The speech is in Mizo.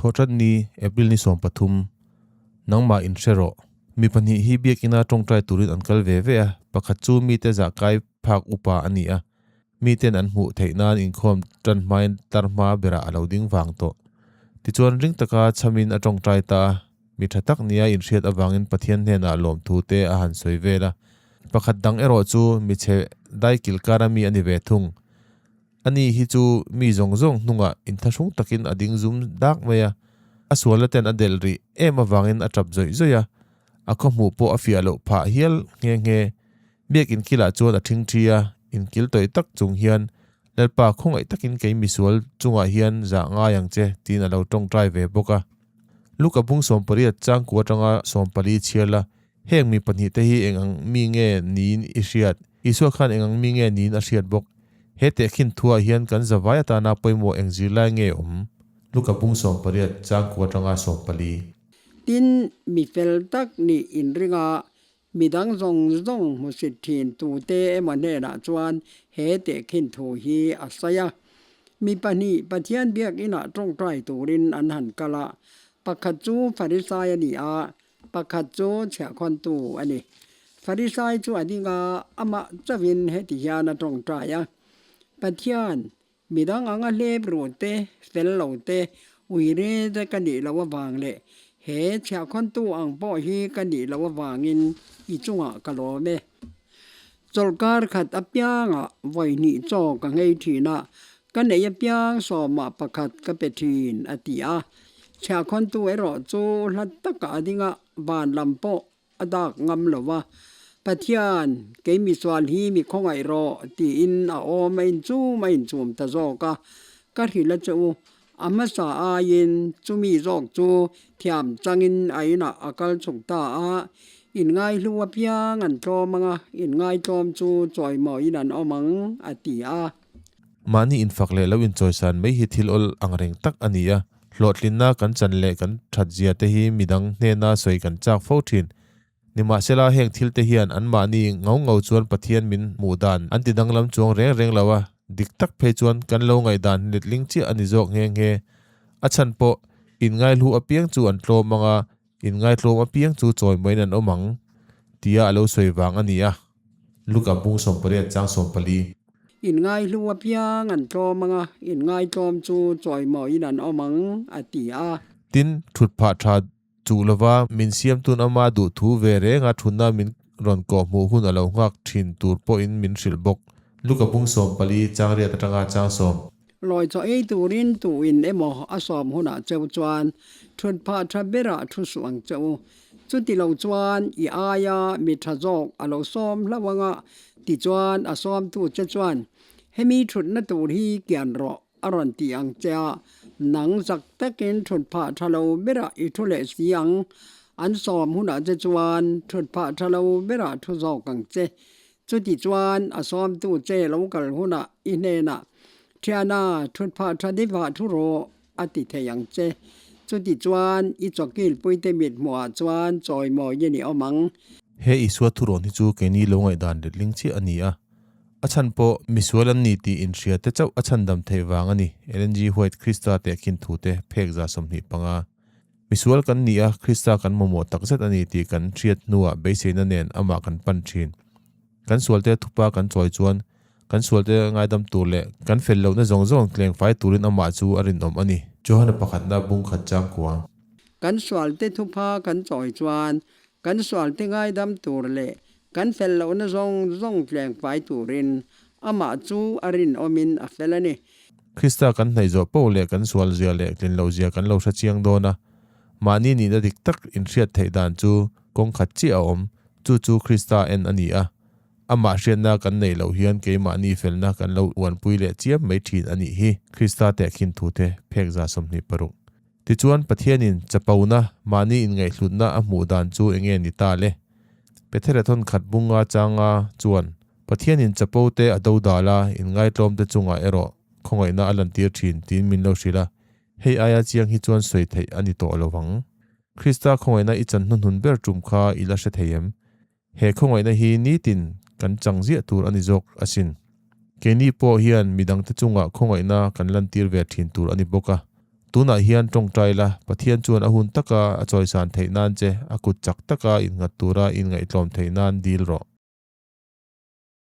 Thawhṭanni, April ni 13, Nangmah inhre rawh. Mi pahnih hi biakina tawngtai turin an kal ve ve a, pakhat chu mite zahkai phak upa a ni a, miten an hmuh theih nan inkhawm tan hmain tar hma berah a lo ding vang tawh. Tichuan ring taka chhamin a tawngtai ta a, mi tha tak nia inhriat avangin Pathian hnenah lawmthu te a han sawi vel a. Pakhat dang erawh chu michhe daikil kara mi a ni ve thung. Ani hi chu mi zawng zawng hnungah inthlahrung takin a ding zum dak mai a, a sualna ten a delh rih em avangin a tap zawih zawih a, a khawhmuh pawh a fiah loh phah hial nghe nghe. Biak inkilah chuan a thingthi a, inkil tawih tak chung hian, Lalpa khawngaih takin kei misual chungah hian zah ngai ang che, tiin a lo tawngtai ve bawk a. Luka bung 18 changkua atanga 14 chhiar la, heng mi pahnihte hi eng ang mi nge niin i hriat? Isua khan eng ang mi nge niin a hriat bawk? He tehkhin thuah hian kan zavai atana pawimawh eng zirlai nge awm? Luka bung 18 changkua atanga 14. Tin, mi fel tak nih inringa midang zawng zawng hmusit thin tute emaw hnenah chuan he tehkhin thu hi a sawi a. Mi pahnih Pathian biakinah tawngtai turin an han kal a, pakhat chu Farisai a ni a, Pakhat chu chhiahkhawntu a ni. Farisai chu a ding a, amah chauhin heti hian a tawngtai a, Pathian, midang anga hlep ruh te, fel lo te, ui re te ka nih loh avang leh he chhiahkhawntu ang pawh hi ka nih loh avangin i chungah ka lawm e. Chawlhkar khat apiangah vawi hnih chaw ka nghei thin a, ka neih apiang sawmah pakhat ka pe thin, a ti a. Chhiahkhawntu erawh chu hla takah a ding a, van lam pawh a dak ngam lo va. Pathian, kei misual hi mi khawngaih rawh, tiin a awm a inchum a inchum ta zawk a. Ka hrilh a che u, a hmasa aiin chumi zawk chu thiam changin a inah a kal chhuk ta a, inngaihlu apiang an tlawm ang a, inngaitlawm chu chawimawiin an awm ang, a ti a. Mahni infak leh lo inchawisan mai hi thil awl ang reng tak a ni a, hlawhtlinna kan chan leh kan thatzia te hi midang hnena sawi kan chak fo thin. Nimahsela heng thil te hian anmahni ngau ngau chuan Pathian min hmuh dan an ti danglam chuang reng reng lo a, dik tak phei chuan kan lo ngaihdan letling chiah a ni zawk nghe nghe. A chhan pawh, inngaihlu apiang chu an tlawm ang a, inngaihtlawm apiang chu chawi maiin an awm ang, tia a lo sawi vang a ni a. Luka bung 18 chang 14. Inngaihlu apiang an tlawm ang a, inngaihtlawm chu chawi mawiin an awm ang, a ti a. Tin, thutphah tha Chu lova min siamtun ama duh thu ve reng a thunna min rawn kawh hmuh hun a lo nghak thin tur pawhin min hrilh bawk. Luka bung 14 chang riat atanga chang sawm. Lawi chaw ei turin tuin emaw a sawm hunah cheu chuan thut phah tha berah thu suh ang che u. Chuti lo chuan i aia mi tha zawk a lo sawm hlauh anga tichuan a sawmtu che chuan hemi thutna tur hi kian rawh a rawn ti ang che a, nang zak takin thut phah tha lo berah i thu leh si ang. An sawm hunah che chuan thut phah tha lo berah thu zawk ang che. Chuti chuan a sawmtu che lo kal hunah i hnenah, Thiana, thut phah tha deuhah thu rawh, a ti thei ang che. Chuti chuan i chawkilpuite mithmuhah chuan chawimawiin i awm ang. He Isua thurawn hi chu keini lo ngaihdan letling chiah a ni a. A chhan pawh misual an ni tih inhria te chauh a chhandam theih vang a ni, Ellen G. White Krista tehkhin thu te phek 25. Misual kan ni a, Krista kan mamawh takzet a ni tih kan hriat hnuah beiseina nen amah kan pan thin. Kan sualte thupa kan chawi chuan kan sualte ngaidam tur leh kan fel lohna zawng zawng tlengfai turin amah chu a rinawm a ni. Johana pakhatna bung khat chang kua. Kan sualte thupa kan chawi chuan kan sualte ngaidam tur leh Kan fel lohna zawng zawng tlengfai turin amah chu a rinawmin a fel a ni. Krista kan hnaih zawh poh leh kan sualzia leh tlinlohzia kan lo hre chiang dawn a, mahni nihna dik tak inhriat theih dan chu kawng khat chiah a awm, chu chu Krista en a ni a. Amah hriatna kan neih loh hian keimahni felna kan lo uanpui leh chiam mai thin a nih hi, Krista tehkhin thute phek 26. Tichuan, Pathianin chapona, mahni inngaihhlutna a hmuh dan chu enge ni ta le? Pethere thawn khat bunga changa chuan, Pathianin chapo te a do dal a, inngaitlawm te chungah erawh khawngaihna a lantir thin tiin min lo hrilh a, hei aia chiang hi chuan sawi theih a ni tawh lo vang. Krista khawngaihna i chan hnuhnun ber tum kha i la hre thei em? He khawngaihna hi nitin kan chang ziah tur a ni zawk asin. Keini pawh hian midangte chungah khawngaihna kan lantir ve thin tur a ni bawk a. Tunah hian tawngtai la, Pathian chuan a hun taka a chawisan theih nan che, a kut chak taka innghat tura inngaihtlawm theih nan dil rawh.